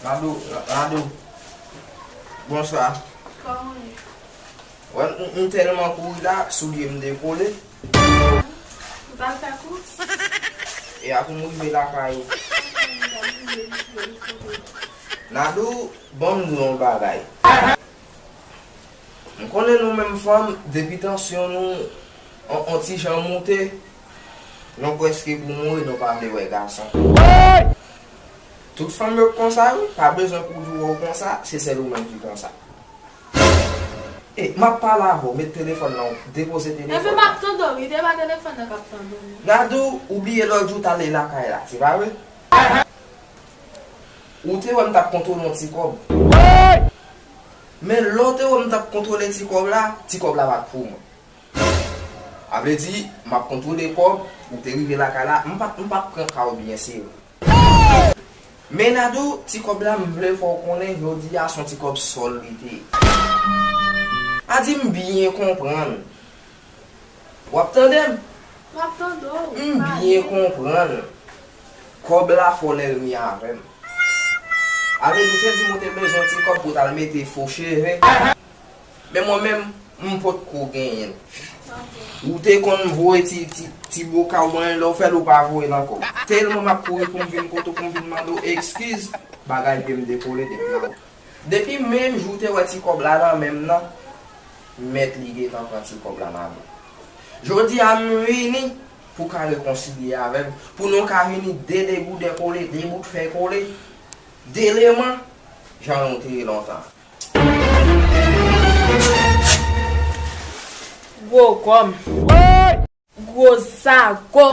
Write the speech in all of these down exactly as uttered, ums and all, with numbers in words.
Nadou, Nadou. Bonswa. Kòman w ye? Wè, m, m tèlman kouri la, soulye m dekole. Ou t al fè kous? E apre m rive lakay ou. Nadou, ban m di w yon bagay. M konnen nou menm fanm, depi tansyon nou on, on ti jan moute, nou prèske pou mouri, nou pa vle wè gason. Tout fanm yo k konsa, wi, pa bezwen pou di w konsa, se sèl ou menm ki konsa. E, m ap pale avè w, met telefòn nan, depoze telefòn nan. Enben, m ap tande w, wi, se pa telefòn nan k ap tande w, non. Nadou, ou bliye lòt jou w t ale lakay la, se pa vre? Ou te wè m t ap kontwole yon ti kòb. Men lè w te wè m t ap kontwole ti kòb la, ti kòb la pa t pou mwen. A vle di, m ap kontwole kòb, ou te rive lakay la, m pa t, m pa t pran ka w byen serye. Men Nadou, ti kòb la, m vle fè w konnen, jodi a, se yon ti kòb sòl li te ye. A di m byen konprann. W ap tande m? M ap tande w. M byen konprann. Kòb la fè w lènmi avè m. A vle di, ou te di m ou te bezwen ti kòb pou w t al mete fo cheve. Men mwen menm, m potko genyen l. Ou te konn voye ti, ti, ti boka w mwen, lè w fè l, ou pa voye l ankò. Tèlman m ap kouri pou m vin kote w, pou m vin mande w eskiz, bagay pye m dekole depi la. Depi menm jou w te wè ti kòb la nan men m nan, mèt li gentan pran ti kòb la nan men w. Jodi a, m vini pou w ka rekonsilye avè m, pou nou ka vini de degouden kole, de bout fè kole, de leman, jan nou te ye lontan. Gwo gòm. Gwo zago.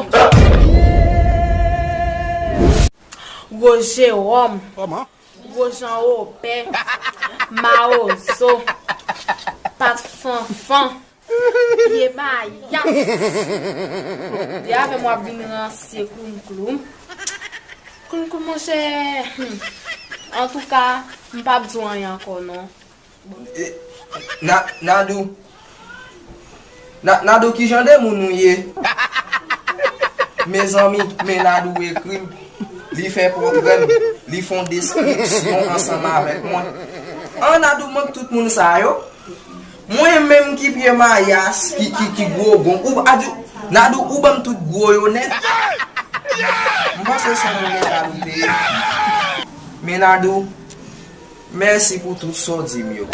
Gwo Jewòm. Gwo Jan Wopè. Mawozo. Pat Fanfan. Pye mayas. De avè m w ap vin ranse kloum kloum. Kloum kloum, monchè. Hmm. Antouka, m p ap di w anyen ankò, non. E, Na-, Nadou. Na-, Nadou, ki jan de moun ou ye? Mezanmi, men Nadou ekri m. Li fè pòtrè m. Li fè yon deskripsyon ansanm avèk mwen. An, Nadou, mank tout moun sa yo. Mwen menm ki pye mayas, ki, ki, ki gwo gon. Ou, a di, Nadou, ou ban m tout gwo yo nèt. M panse se yon moun Nadou te ye. Men Nadou, mèsi pou tout sa w di m yo.